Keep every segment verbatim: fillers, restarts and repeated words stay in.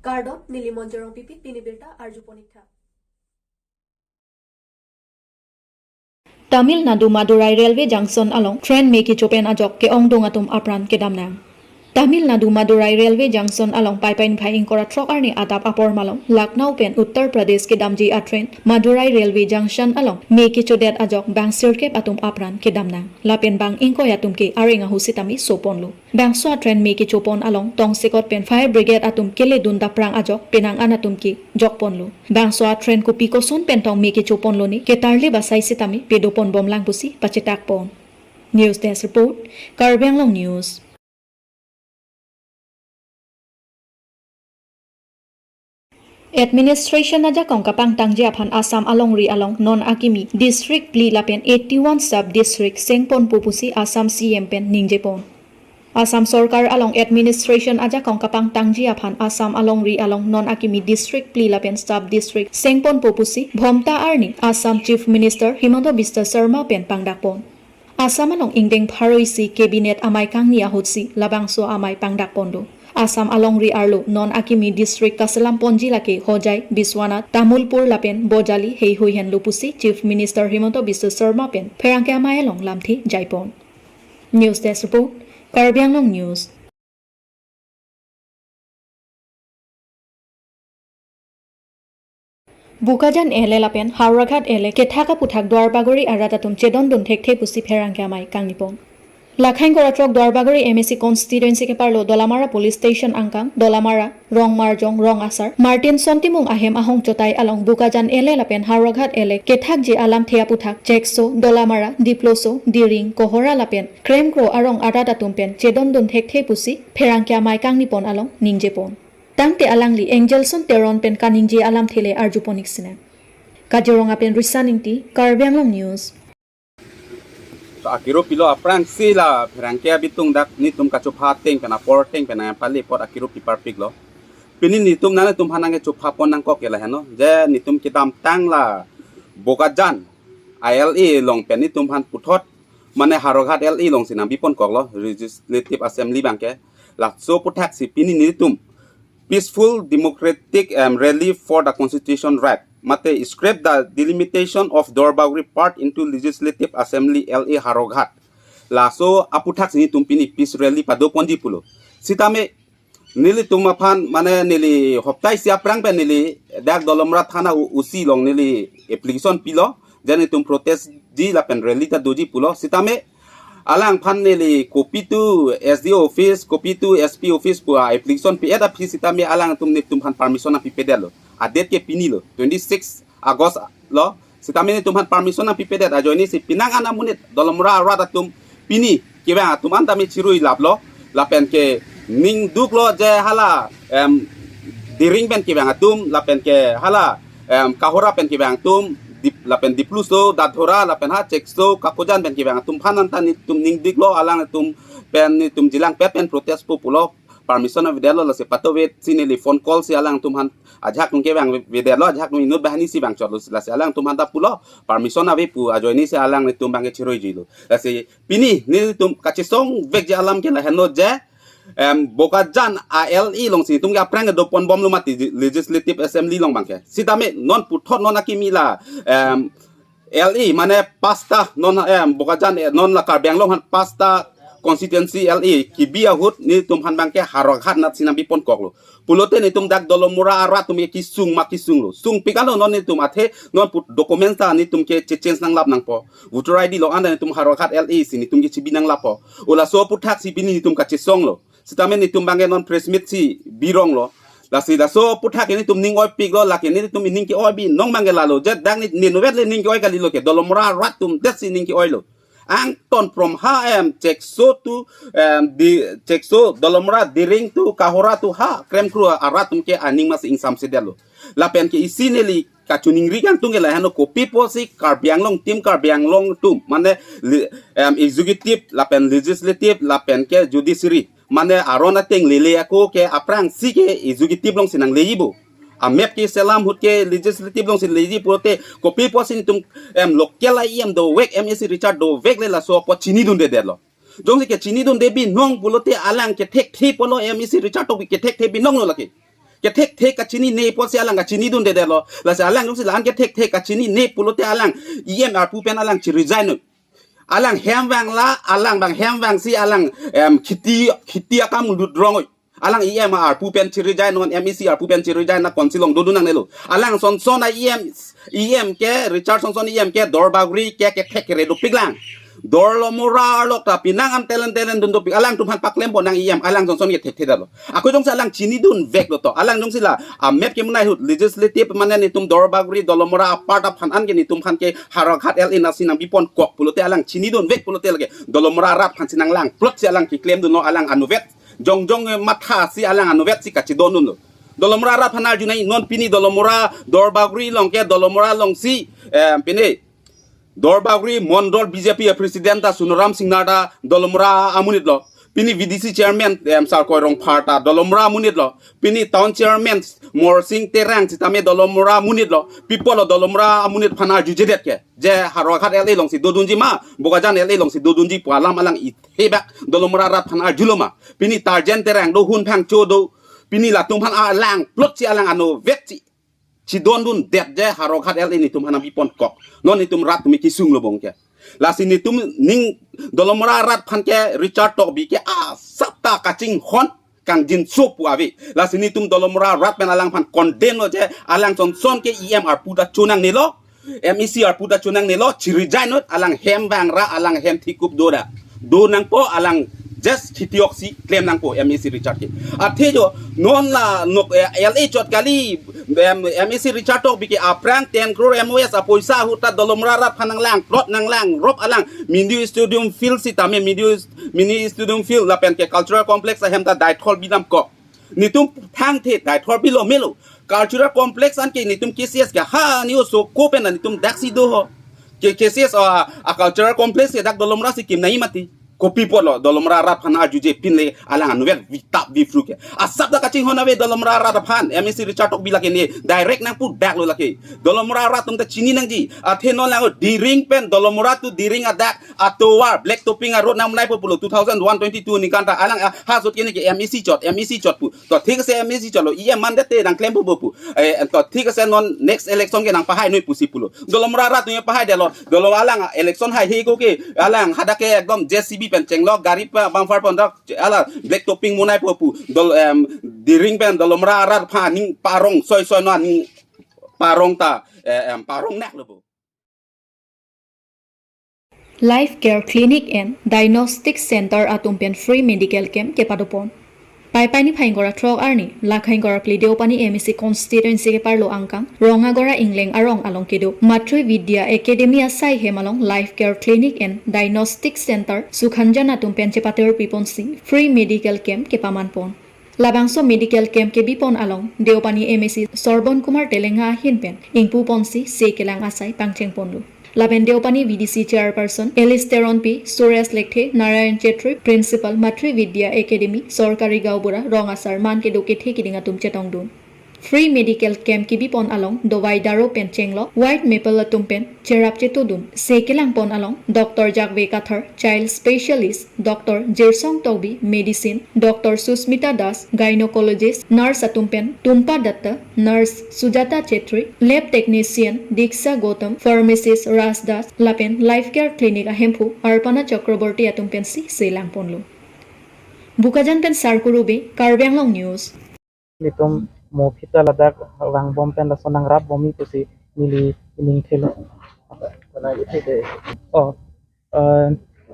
Kardom, neli Monjorong Pipi, pini birta arju ponik tha. Tamil Nadu Madurai Railway Junction along train me kecho pen ajok ke-ongdung atum apran kedam nang. Tamil Nadu Madurai Railway Junction along Paipai niphai ingkoi ra throk arni adap apor malom Lucknow pen Uttar Pradesh kedamji a train Madurai Railway Junction along me kechodet ajok bang sirkep atum apran kedam nang. Lapen bang ingkoi atum ke areng ahu sitame so ponlo. Bangso a train me kecho pon along tongsekot pen fire brigade atum kele dun daprang ajok penang an atum ke jok ponlo. Bangso a train kopi koson pen tong me kecho ponlo ne ketarli basai sitame pedo pon bom lang pusi pachetak pon. News Desk Report, Karbi Anglong News. Administration ajakong kapangtangji aphan Assam alongri along non akimi district phli lapen eighty-one sub district sengponpo pusi Assam C M pen ningje pon. Assam sorkar along administration ajakong kapangtangji aphan Assam alongri along non akimi district phli lapen sub district sengponpo pusi Bhomta arni Assam Chief Minister Himanta Biswa Sarma pen pangdak pon. Assam along ingdeng pharo isi cabinet amei kangni ahutsi labangso amei pangdak pon do. Assam alongri arlo non akimi district kaselam ponji lake Hojai, Biswanath, Tamulpur lapen Bojali heihui henlo pusi Chief Minister Himanta Biswa Sarma pen pherangke amei along lamthe jai pon. News Desk Report, Karbi Anglong News. Bokajan L A lapen Howraghat L A kethak aputhak Duarbagori arat atum chedondun thekthe pusi pherangke amei kangni pon. Lakhai ingkoi ra throk Duarbagori M A C constituency keparlo Dolamara Police Station angkang, Dolamara, Rongmarjong, Rongasar, Martinson Timung ahem ahong chotai along Bokajan L A lapen Howraghat L A kethakji alamthe aputhak Chekso, Dolamara, Diploso, Diring, Kohora lapen Kremkro arong arat atum pen chedondun thekthe pusi pherangke amei kangni pon along ningje pon. Tangte alangli Angelson Teron pen kaningje alamthe le arju ponik sinang. Kaziranga pen Risan Ingti, Karbi Anglong News. To akiru pilo aphrangsi la pherangke abitung dak netum kachopha ateng pen apor ateng pen nangpale apot akiru piparpiklo. Pini netum nangtum hanang chopha pon nangkok ke lahenlo. Je netum kedamtang la Bokajan a L A along pen netum han puthot mane Howraghat L A alongsi nangbi ponkoklo Legislative Assembly abangke. Laso aputhaksi pini netum peaceful democratic, um, rally for the constitution right mate scrap the delimitation of Duarbagori part into Legislative Assembly L A Howraghat. Laso aputhaksi netum pini peace rally pado ponji pulo. Sitame nelitum aphan mane neli hopta isi aphrang pen neli dak Dolamara thana O C along neli application pilo. Je netum protest ji lapen rally ta doji pulo. Sitame alangphan neli kopi tu S D O office, kopi tu S P office pu application pi-et aphi sitame alangtum netum aphan permission nangpipedetlo. A date ke pinilo, twenty-six August lo. Sitame netum aphan permission nangpipedet ajoinesi penang an amonit Dolamara arat atum pini kevang atum an tame chirui laplo. Lapen ke ningduklo je hala, em, Diring pen kevang atum, lapen ke hala, em, Kohora pen kevang atum, Dip-, lapen Dipluso, Dadhora, lapen ha Chekso, Kakojan pen kevang atum aphan anta netum ningduklo, alangtum pen netum jilang pet pen protest po pulo, permission avedetlo, lasi patovet si neli phone call si alangtum aphan ajahak nung kevang ve-, vedetlo, ajahak nung inut banghini si vangchotlo, lasi alangtum aphan ta pulo, permission ave pu ajoinesi alang netum abangke chiruijilo. Lasi pini netum kachesong vekji alam ke lahenlo je, em, Bokajan a L A alongsi netum ke aphrang kedo pon bomlo mati Legislative Assembly along abangke. Sitame non puthot non akimi la, em, L A mane pasta non, em, Bokajan, eh, non la Karbi Anglong aphan pasta constituency L A kebi ahut netum aphan abangke Howraghat natsi nangbi ponkoklo. Pulote netum dak Dolamara arat atum ke kesung ma kesunglo. Sungpik alo non netum athe non put document ta netum ke che-change nanglap nangpo. Voter I D along anta netum Howraghat L A si netum ke chebi nanglappo. Ula laso aputhak si pini netum kachesonglo. Sitame netum abangke non press meet si bironglo. Lasi laso aputhak netum ning oipiklo, lake netum ning ke-oi binong abangke lalo. Je dak ne, ne novet le ning ke-oi kalilo ke. Dolamara arat atum det si ning ke-oilo. Angton from ha, em, Chekso to, em, di, Chekso, Dolamara, Diring to, Kohora to ha Kremkro arat atum ke aning masi ingsamsedetlo. Lapen ke isi neli kachiningri kangtung ke lahenlo kopi pusi Karbi Anglong, team Karbi Anglong atum, mane le-, em, executive, lapen legislative, lapen ke judiciary, mane aron ateng lele ako ke aphrangsi ke executive alongsi nangleji bo. Amep keselam ahut ke legislative alongsi leji pulote kopi pusi netum, em, local I E M dovek, M A C Richard dovek le laso apot chinidundedetlo. Jongsi ke chinidunde binong pulote alang ke thekthe pulo, M A C Richard to ke thekthe binonglo lake. Kethekthe kachinine pusi alang kachinidundedetlo. Lasi alang jongsi la-an kethekthe kachinine pulote alang E M arpu pen alang chi-resign noi. Alang hem vangla, alang bang hem vangsi alang, em, kheti, kheti akam lut rong noi. Alang E M arpu pen chi-resign, non M A C arpu pen chi-resign, na council along dodun nangnelo. Alang Sonson a E M, E M ke, Richard Sonson E M ke, Duarbagori ke, kethek kere dopiklang. Dolamara arlok ta pinang am telen telen dun dopik. Alangtum aphan paklem pon nang E M, alang Sonson kethekthe detlo. Ako jongsi alang chinidunveklo to. Alang jongsi la, a map kemunai ahut, legislative mane netum Duarbagori, Dolamara apart aphan an ke netum aphan ke Howraghat L A nangsi nangpipon kok pulote alang chinidunvek pulote lake Dolamara arat aphansi nanglang plotsi alang keklemdunlo alang anuvet. Jongjong, eh, mathasi alang anuvetsi kachidondunlo. Dolamara arat aphan arjunai non pini Dolamara Duarbagori along ke Dolamara alongsi, eh, pini Duarbagori Mondol B J P a president ta Sunaram Singnar ta Dolamara amonitlo. Pini V D C chairman, em, Sarkoi Rongphar ta Dolamara amonitlo. Pini town chairman Morsing Terang sitame Dolamara amonitlo. Pi apotlo Dolamara amonit aphan arjujedet ke. Je Howraghat L A alongsi dodunji ma, Bokajan L A alongsi dodunji pu alam alang ithebak Dolamara arat aphan arjulo ma. Pini Tarjen Terang do, Hun Phangcho do. Pini latum aphan alang plotsi alang anuvetsi chidondundet je Howraghat L A netum aphan nangpipon kok. Non netum rat tumi kisunglo bong ke. Lasi netum ning Dolamara arat aphan ke Richard Tokbi ke asap ta kachinghon kangjinso pu ave. Lasi netum Dolamara arat pen alangphan condemn lo je alang Sonson ke E M arpu ta chonangnelo. M A C arpu ta chonangnelo, chi-resign noi, alang hem vangra, alang hem thikup doda. Do nangpo alang just kheti oksi klem nangpo M A C Richard ke. Athe jo non la nok, eh, L A chot kali, em, M A C Richard Tokbi ke aphrang ten crore M O S apoisa ahut ta Dolamara arat aphan nanglang plot nanglang rop alang mini stadium field sitame mini, mini stadium field lapen ke cultural complex ahem ta Deithor bidam kok. Netum thangthe Deithor bilo melo. Cultural complex an ke netum K C S ke ha ni oso ko pen netum daksi do ho. Ke K C S a, a cultural complex ke dak Dolamara si kimnai mati. Kopi apotlo Dolamara arat aphan arjuje pin le alang anuvet vitap vifru ke. Asap ta kachinghon ave Dolamara arat aphan M A C Richard Tokbi lake ne direct nangpudaklo lake. Dolamara arat atum ta chini nangji. Athe non lang Diring pen Dolamara to Diring adak atovar black topping a road nangmunaipo pulo two thousand one twenty-two aningkan ta alang, ah, ha sot ke ne ke M A C chot, M A C chot pu. To thik ase M A C chotlo, E M mandate nangklempo pu. Eh, to thik ase non next election ke nangpahai noi pusi pulo. Dolamara arat atum pahaidetlo. Dolo alang election hai he ko ke alang hadak ke ekdom J C B pen chenglok gari pa bumper pon dak alang black topping munaipo pu. Dol, em, Diring pen Dolamara arat aphan aning parong soi soi no aning parong ta, eh, em, parong naklo pu. Life Care Clinic and Diagnostic Center atum pen free medical camp kepadopon. Paipai niphai ingkoi ra throk arni, lakha ingkoi ra phli Deopani M A C constituency keparlo angkang, Rongagora Ingleng arong along kedo. Matri Vidya Academy asai hem along Life Care Clinic and Diagnostic Center, Sukhanjan atum pen chepater piponsi, free medical camp kepamanpon. Labangso medical camp kebipon along, Deopani M A C Sorbon Kumar Telenga ahin pen, ingpuponsi se kelang asai pangchengponlo. Lapen Deopani V D C Chairperson, Alice Teronpi, Suresh Lekthe, Narayan Chetri, Principal, Matri Vidya Academy, Sorkari Gaonbura, rong asar man kedo kethe kiding atum chetongdun. Free medical camp kebipon along, dovai daro pen chenglok, White Maple atum pen, cherap chetudun, se kelangpon along, Doctor Jakve Kathar, Child Specialist, Doctor Jirsong Tokbi, Medicine, Doctor Susmita Das, Gynecologist, Nurse atum pen, Tumpa Datta, Nurse Sujata Chetri, Lab Technician, Diksha Gautam, Pharmacist Raj Das, lapen Life Care Clinic ahemphu, Arpana Chakraborty atum pensi, se langponlo. Bokajan pen Sarkuru Bey, Karbi Anglong News. Netum mo phita ladak vangbom pen laso nangrapbomji pusi neli ining thelo. Oh, eh,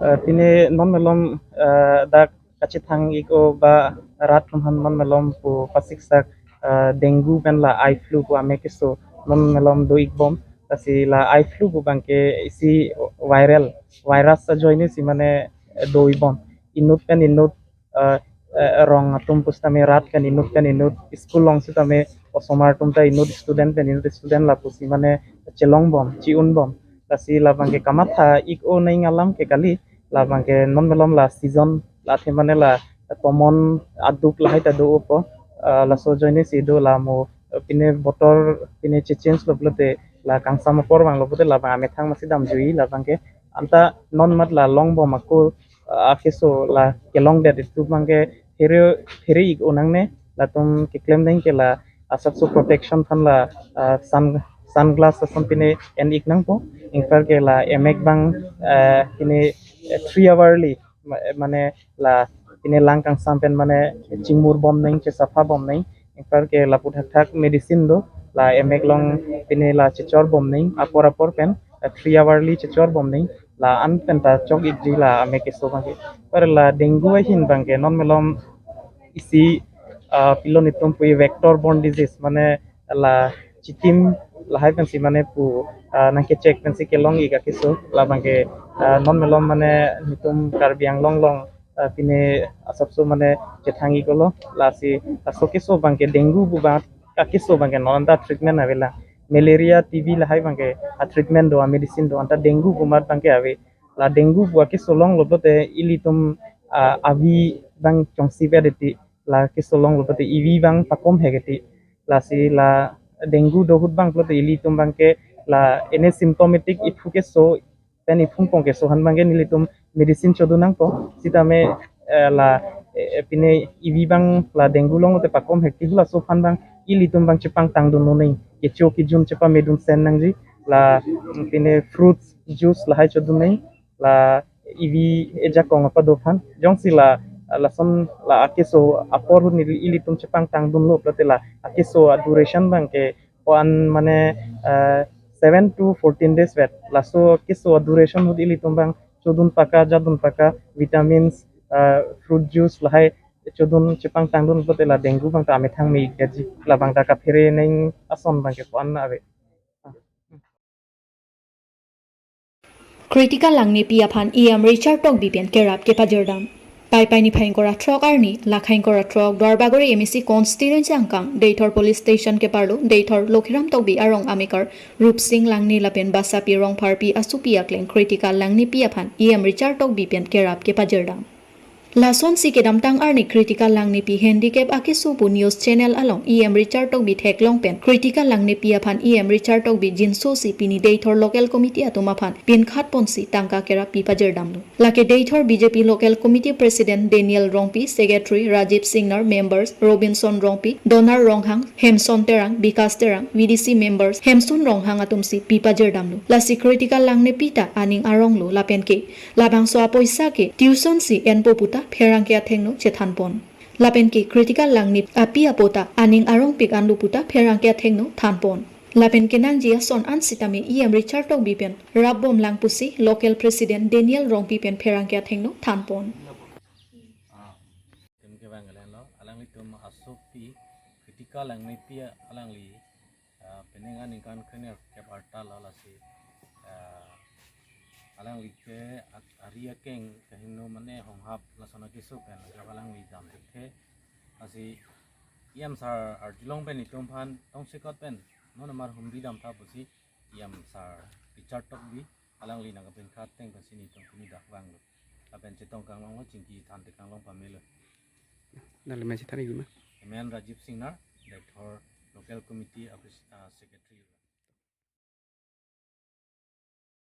eh, pine non malom, eh, dak kachethang ik-o ba rat atum aphan non malom pu pasiksak, eh, dengue pen la eye flu pu ame keso non malom do-ikbom. Lasi la eye flu pu abangke isi viral, virus ajoinesi mane do-ibom. Inut pen inut, eh, eh, rong atum pusitame rat pen inut pen inut, school along sitame osomar atum ta inut student pen inut student lapusi mane chelongbom, chi-unbom. Lasi labangke kamatha ik-o nang alam ke kali, labangke non malom la season, la athe mane la tomon aduk lahai ta do-opo, eh, laso ajoinesi do la mo, eh, pine botor pine che-change lo pulote la kangsam apor vanglo pulote labang amethang masi damjui labangke anta non mat la longbom ako, ah, akeso la kelongdet itum abangke phere, phere ik-o nangne, Latum keklem deng ke la asapso protection aphan la, ah, sun, sunglass ason pine en-ik nangpo. Ingpar ke la emek abang, ah, pine, eh, three hourly, ma-, mane la pine lang kangsam pen mane chingmur bom neng, chesapha bom neng. Ingpar ke lapu thakthak medicine do, la emek along pine la chechor bom neng, apor apor pen, eh, three hourly chechor bom neng, la an pen ta chok-ikji la amek keso abangke. Ingpar la dengue ahin abangke non malom isi, ah, pilo netum pu vector borne disease, mane la chitim lahai pensi mane pu, ah, nangkechek pensi kelong-ik akeso, la abangke, ah, non malom mane netum Karbi Anglong along, ah, pine asapso mane chethang-iklo, lasi laso keso abangke dengue pu abang akeso abangke non anta treatment avelang. Malaria, T B lahai abangke a-treatment do, a-medicine do, anta dengue pu amat abangke ave. La dengue pu akeso longlo pulote ilitum, ah, avi abang chongsi vet eti, la keso longlo pulote ivi abang pakom hek eti. Lasi la dengue do ahut abang pulote ilitum abangke la asymptomatic iphu keso pen iphung pong keso aphan abangke nelitum medicine chodun nangpo. Sitame, eh, la, eh, pine ivi abang la dengue longlote pakom hek ti hu, laso aphan abang ilitum abang chepangtang dun noneng. Kecho kejun chepamedun sen nangji. La, mm, pine fruits juice lahai chodun neng. La ivi ejakong apado aphan. Jongsi la, lason la akeso apor ahut neli ilitum chepangtang dunlo pulote la akeso a-duration abangke ko-an mane, eh, seven to fourteen days vet. Laso keso a-duration ahut ilitum abang chodun paka, jadun paka, vitamins, eh, fruit juice lahai chodun chepangtang dun pulote la dengue abang ta amethang me-ikji. La abang ta kaphere neng ason abangke ko-an ave. Critical Langnepi aphan E M Richard Tokbi pen kerap kepajirdam. Paipai niphai ingkoi ra throk arni, lakha ingkoi ra throk, Duarbagori M A C constituency angkang, Deithor police station keparlo, Deithor Lokhiram Tokbi arong amekar, Rupsing Langne lapen Basapi Rongpharpi asopi akleng Critical Langnepi aphan E M Richard Tokbi pen kerap kepajirdam. Lasonsi kedamtang arni Critical Langnepi handicap akeso pu news channel along E M Richard Tokbi theklong pen Critical Langnepi aphan E M Richard Tokbi jinso si pini Deithor local committee atum aphan pinkhat ponsi tangka kerap pipajirdamlo. Lake Deithor B J P local committee president Daniel Rongpi, secretary Rajib Singnar, members Robinson Rongpi, Donar Ronghang, Hemson Terang, Bikas Terang, V D C members Hemson Ronghang atumsi pipajirdamlo. Lasi Critical Langnepi ta aning aronglo lapen ke labangso apoisa ke tuition si enpo puta pherangke athengno chethanpon. Lapen ke Critical Langnepi api apo ta aning arongpik anlo puta pherangke athengno thanpon. Lapen kenangji ason an sitame E M Richard Tokbi pen rapbomlang pusi local president Daniel Rongpi pen pherangke athengno thanpon. Ah, tim kevang kalen lo, alanglitum asopi Critical Langnepi alangli, ah, penang aningkan kre-nerkep arta lo lasi, ah, alangli ke at-, ari akeng kahingno mane honghap lason akeso pen kerap alangli dam thekthe. Lasi E M sir arjulong pen itum aphan tongsekot pen non amar humri damtha pusi E M sir Richard Tokbi alangli nangkapinkhat ateng pensi netum pini dak vanglo. Lapen chetong kanglonglo, chingki than te kanglong pamelo. Nangli men chethan-ikji ma? Amen Rajib Singnar, Deithor Local Committee, ah, Secretary.